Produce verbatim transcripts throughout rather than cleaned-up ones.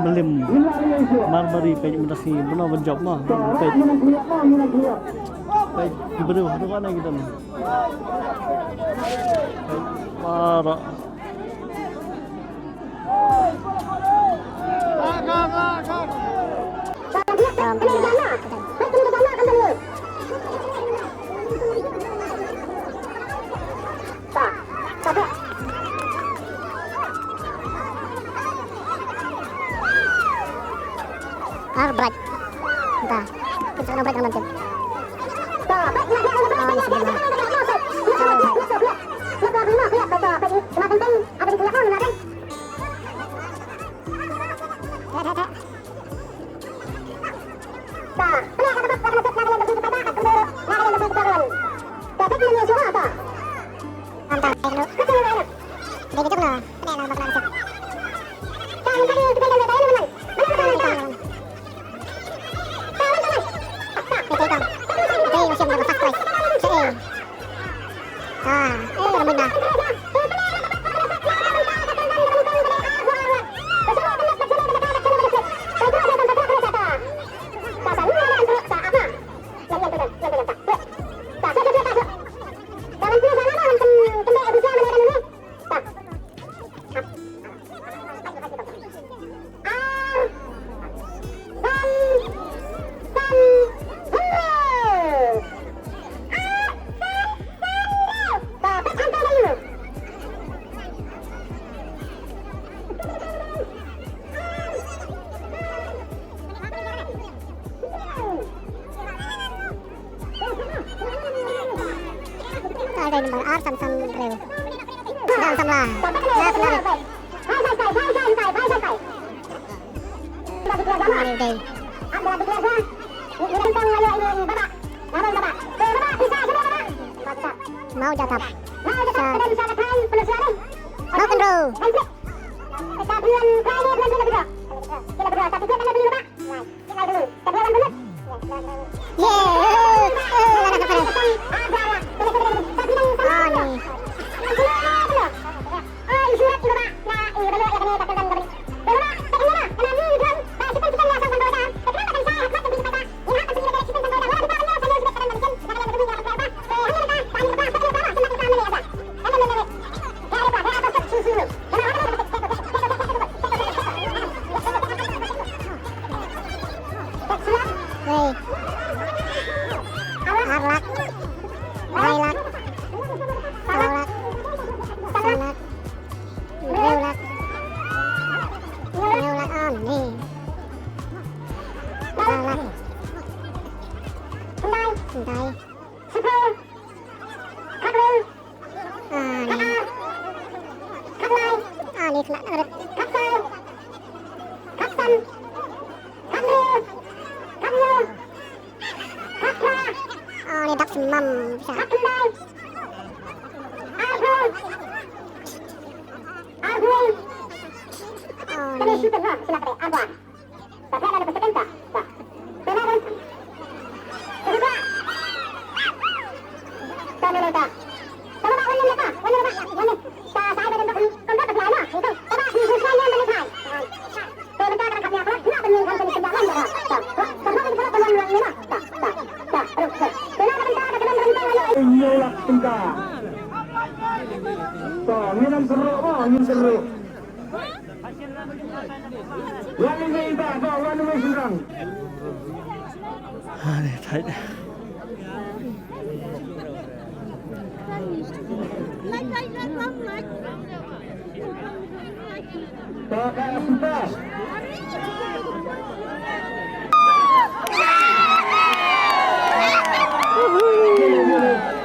Mlien. Marmari peit mynta sngi bun ban jop mo. Peit. Peit ki briew haduh wane ki don. Peit. Baroh. Ar Bright. Dah. Kita nak Bright dengan tim. Oh, ni sebelah. Semakin penting ada di tengah pun, Bright. Ar dei nambar ar san san hynriew. Dang samla. Dang samla. Ar dei. Mau jatap. Mau kendro. Ye, eh, eh, lada ka pare. Oh, ni. Hey. Ar lak. Lai lak. Saw lak. San lak. Hynriew lak. Hynñiew lak. Oh, ni. Ar lak. Khyndai. Khyndai. Shiphew. Khathynñiew. Ah, ni. Khatlai. Ah, ni khynnah na rit. Khatsaw. Khatsan. Khathynriew. Khathynñiew. Khatphra. Ah, ni dak symam sa. Khatkhyndai. Arphew. Arphew. Ah, ni. Kane shi teng ha, sila kare. Arphew. Hynñiew lak tyngka. To, ngin ym syrok mo, ngin syrok. Wan ïa i bah, bah, wan ïa i shynrang. Ah, ni, tight. To, ka, ka, ka.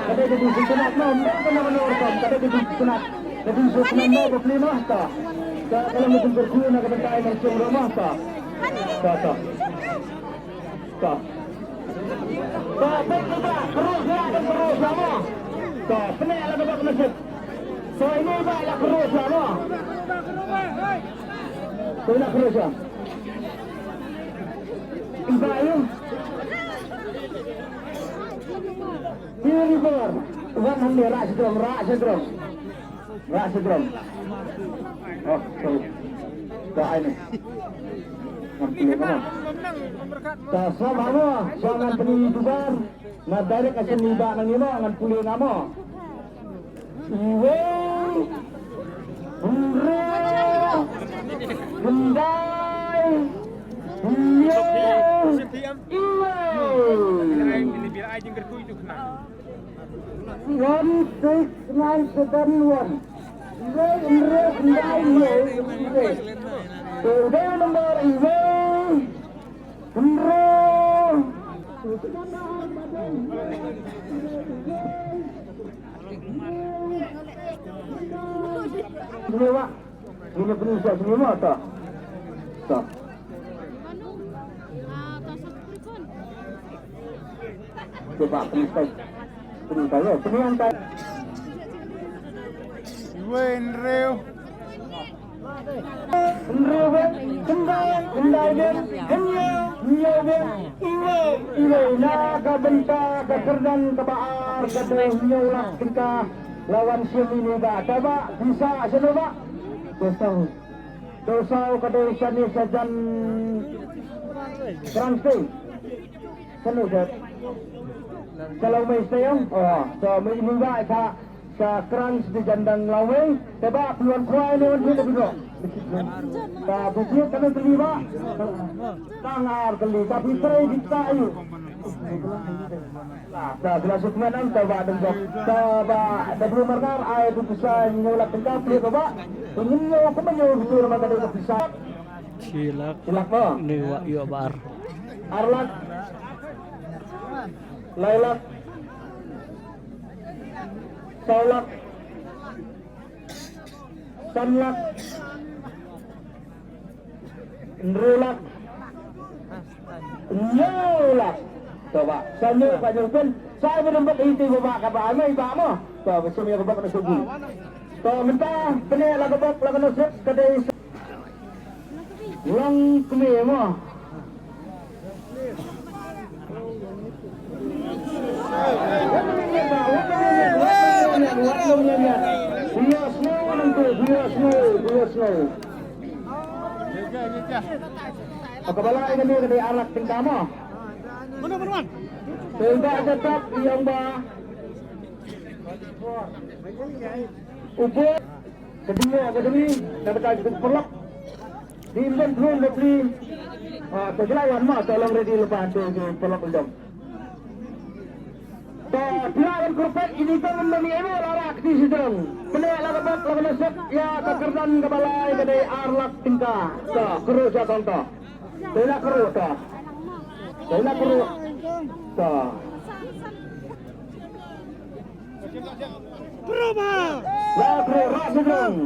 Ka dei ka jingsngewtynnat, no, ym dei kano kano rukom, ka dei ka jingsngewtynnat. Ka jingsngewtynnat, no, bapli, no, to. Ka, ka long ka jingkyrkhu na ka bynta i nongshong ruh, no, to. To, to. To. To, peit, peit, peit, kyrwoh sha, kyrwoh sha, no. To, pyneh la ka bok na ship. To, ine i bah i la kyrwoh sha, no. To, i la kyrwoh sha. I bah, ïa. Phi ïa ni bor. Wan hangne, rah sha drong, rah sha drong. Rah sha drong. Oh, sorry. Ka ai ne. Ngan pule nga mo. Ta sa ba mo, sa ngan pule ïa utu ba. Nga direct ka sien ïa ba nang ïa mo, ngan pule nga mo. Iwei. Hynriew. Khyndai. Hynñiew. Iwei. One six nine seven one. Zero, zero, nine, zero, zero. Serial number zero, zero. Zero, Wak. Ini pun siap semua, tak? Tak. Coba penisai. Penisai, ya. Sini yang tak. Iwei, hynriew. Hynriew bad khyndai, khyndai bad hynñiew, hynñiew bad iwei, iwei. Na ka bynta ka kyrdan kaba ar ka dei hynñiew lak tyngka. La wan shim ïa ine i Bah, te Bah, pisa shano Bah? Dewsaw. Dewsaw ka dei shane sha jan Kranjsting. Shano sha, sha Lawmei sha ïong. Oh, to mei ine i Bah sha, sha Kranj sha jan dang Lawmei. Te Bah phi wan khwai ne wan phi te phi doh. Ta phi jied kane tylli Bah. Tang ar tylli. Ta phi trei phi ta aïu? Ta phi la suk men am ta Bah dang jop. Ta Bah W Marngar ai tu pisa hynñiew lak tyngka phi ka Bah. Hynñiew kumba hynñiew phi tu nama ka dei ka pisa. Shi lak. Shi lak mo. Ni Wak ïoh ba ar. Ar lak. Lai lak. Saw lak. San lak. Hynriew lak. Hynñiew lak. To Bah. Sa hynñiew ka jong phin. Sa ba dang bak iti ba Bah ka Bah ai mai Bah mo. To ba shim ïa ka bok na sugi. To mynta pyneh la ka bok la ka nusip ka dei Long kmie mo. Bias no nang tu, bias no, bias no. Ka ba lai kane ka dei ar lak tyngka mo. Te ba ka tap ïa ba. Upo. Ka ding ka ding ka bata ka paralok. Di ben thun da pli. Ah, ka jela wan ma ta long ready lepas tu ka paralok uldom. Ta pila kan kurpet ini kan mani eno la rak ti sidrong. Pyneh la ka bok la ka nasep ïa ka kyrdan ka ba lai ka dei ar lak tyngka. Ta kru ja kong ta. Dei la kru ta. Dei la kru ta. Kru ba. La kru ra sidrong.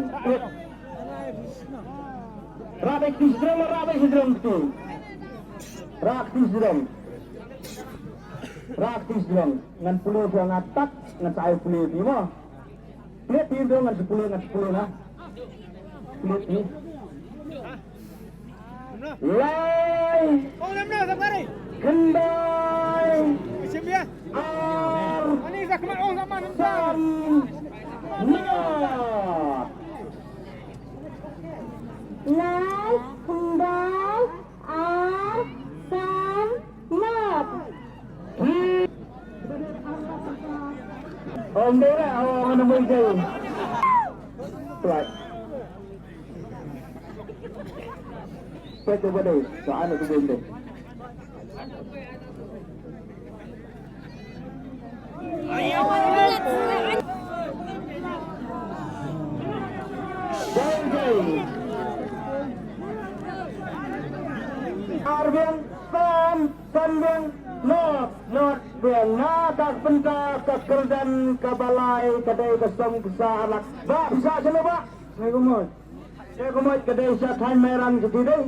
Ra bek ti sidrong, ra bek sidrong tu. Ra ti sidrong. Ra ti sidrong. Ngan pule phi nga tak, ngan sa ai pule phi mo. Pule phi dong ngan sa pule, ngan sa pule na. Pule phi. Lai. Khyndai. Ar. San. Nod. Lai, khyndai, ar, san, nod. Ong dei lah, ong ana mui dei. Tuat. Tuat tu badai, tuat anu tu dei. Ar biang, san, san biang, nod, nod biang. Na ka bynta ka kyrdan ka ba lai ka dei ka song pisa ar lak. Ba, pisa sha lo ba. Hai kumoi. Te ka mut ka dei sha thaiñ Mairang ka dei.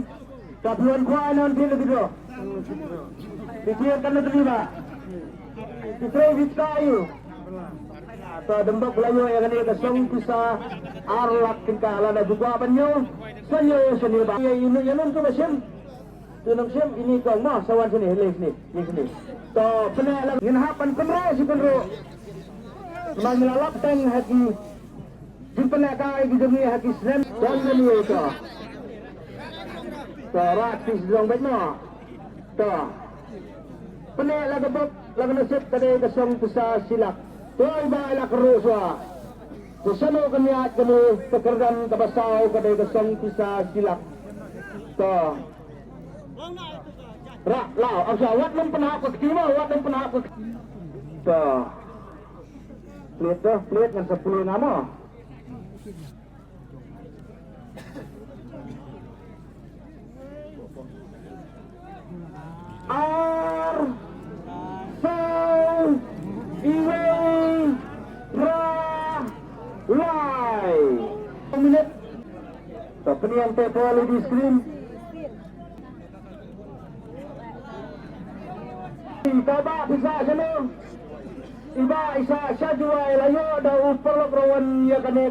Ka phi wan khwai non phi la video. Phi kien kan na dei ba. Phi trei phi ka ïu. Ta dang bok la ïoh ïa kane ka song pisa ar lak tyngka la na ju kwah ban ïoh. Sa ïoh sa ïoh ba. Ïa ïa ïa non tu ba shim. Tu nang shim ini kong mo sa wan sini lei sini lei sini. To pyneh la ngin hap ban pynroi shi pynroi. Nang la lap teng ha ki. Jingpynlehkai ki jong ngi ha ki snem don ngi ïa ka. To, rat pis dong bad mo. To. Pyneh la ka bok, la ka nasib ka dei ka song pisa shilak. To, i ba la ka ruh swa. Te shano ka niat ka ni, ka kyrdan ka ba saw ka dei ka song pisa shilak. To. Ra, law, am sa, wat nang pynhap ka kti mo, wat nang pynhap ka kti. To. Plit to, plit ngan sa plie nga mo. Ar, saw, iwei, ra, lai. Minit. To pynïeng te poli di screen. Kaba pisa shano. Iba isa sha juwai la ïoh da u paralok rawan ïa kane.